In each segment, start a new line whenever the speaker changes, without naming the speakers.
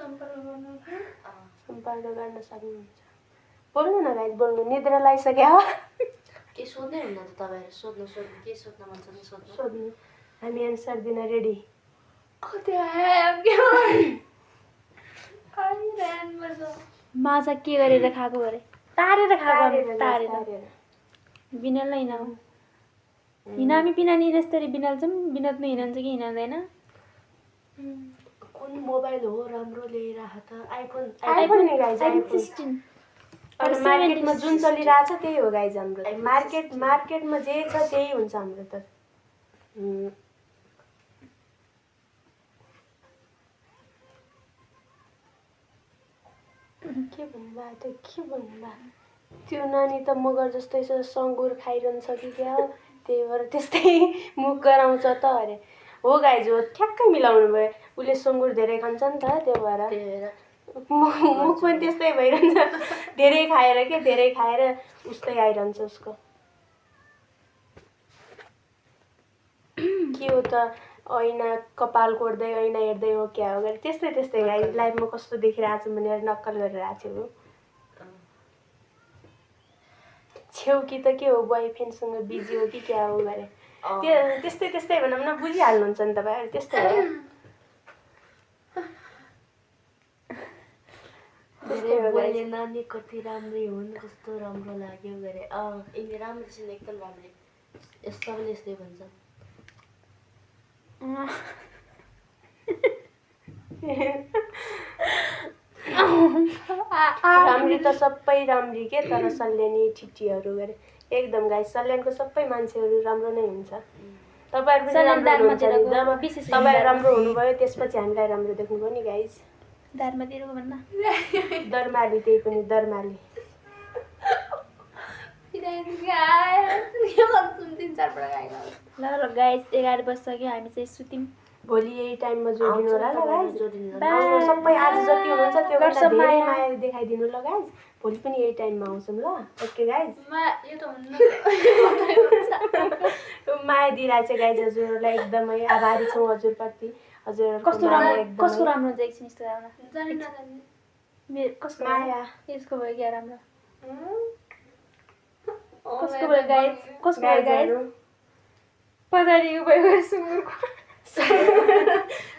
सम्पर्क गर्न सक्नुहुन्छ। बोल्नु न गाइस, बोल्नु। निद्रा लागिसक्यो हो।
के सोध्दै हुन्न त तपाईहरु? सोध्नु के सोध्न मन छ नि
सोध्नु। हामी एन्सर दिन रेडी।
माछा के गरेर खाएको अरे? तारेर खाएको। तारेर बिनललाई हिँडाऊ। हिनामी पिनानी रेस्तरी बिनल्छौँ। बिनोदमा हिँड्छ कि हिँड्दैन?
कुन मोबाइल हो राम्रो ल्याएर हात? आइफोन नि गाइस, आइफोन
16।
अनि मार्केटमा जुन चलिरहेछ त्यही हो गाइस हाम्रो। मार्केटमा जे छ त्यही हुन्छ हाम्रो त। के भन्नु त्यो नानी त मगर जस्तै छ, सङ्गुर खाइरहन्छ कि क्या, त्यही भएर त्यस्तै मुख गराउँछ त अरे। हो गाइज, हो, ठ्याक्कै मिलाउनु भयो। उसले सङ्गुर धेरै खान्छ नि त, त्यो भएर मुख पनि त्यस्तै भइरहन्छ। धेरै खाएर उस्तै आइरहन्छ उसको। के हो त, ऐना कपाल कोर्दै ऐना हेर्दै हो क्या हो गरे त्यस्तै गाइज। लाइफमा कस्तो देखिरहेको छु भनेर नक्कल गरिरहेको छु। छेउ कि त के हो, बोयफ्रेन्डसँग बिजी हो कि क्या हो गरे त्यस्तै भनौँ न, बुझिहाल्नुहुन्छ नि तपाईँहरू। त्यस्तै हो।
बोल्ने नानी कति राम्रै हुन्, कस्तो राम्रो लाग्यो गरे। यिनी राम्रो छन्, एकदम राम्रै। सबैले यस्तै भन्छ।
राम्री त सबै राम्री के, तर सल्यानी ठिटीहरू गरे एकदम गाइस। सल्यानको सबै मान्छेहरू राम्रो नै हुन्छ। तपाईँहरू पनि राम्रो हुनुहुन्छ नि। जब तपाईँ राम्रो हुनुभयो त्यसपछि हामीलाई राम्रो देख्नुभयो नि गाइस।
दार्मातिरको भन्दा
दरमाली, त्यही पनि दरमाली।
ल गाइस, 11 बजिसक्यो, हामी चाहिँ सुत्यौँ।
भोलि यही टाइममा जोडिनु होला ल गाइस। सबै आज जति हुनुहुन्छ त्यो गर्छ माया देखाइदिनु ल गाइस। भोलि पनि यही टाइममा आउँछौँ ल। Okay guys. माया दिइरहेको छ गाइस हजुरहरूलाई। एकदमै आभारी छौँ हजुरप्रति। हजुरहरूको
कस्तो राम्रो हुन्छ एकछिन यस्तो कस्तो
माया
यसको भयो क्या राम्रो। कसको भयो गाइस? कसको भयो गाइस? पदारीको भयो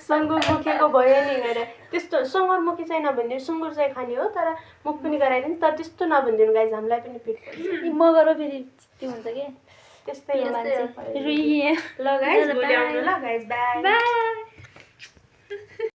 सङ्गुर मुखीको भयो नि गरे। त्यस्तो सङ्गुर मुखी चाहिँ नभनिदिनु, सुँगुर चाहिँ खाने हो तर मुख पनि गराइदिनु। तर त्यस्तो नभनिदिनु गाइस, हामीलाई पनि पिट पर्छ।
मगर फेरि त्यो हुन्छ के
त्यस्तै मान्छे। ल गाइस, भोलि आउनु ल गाइस। बाई।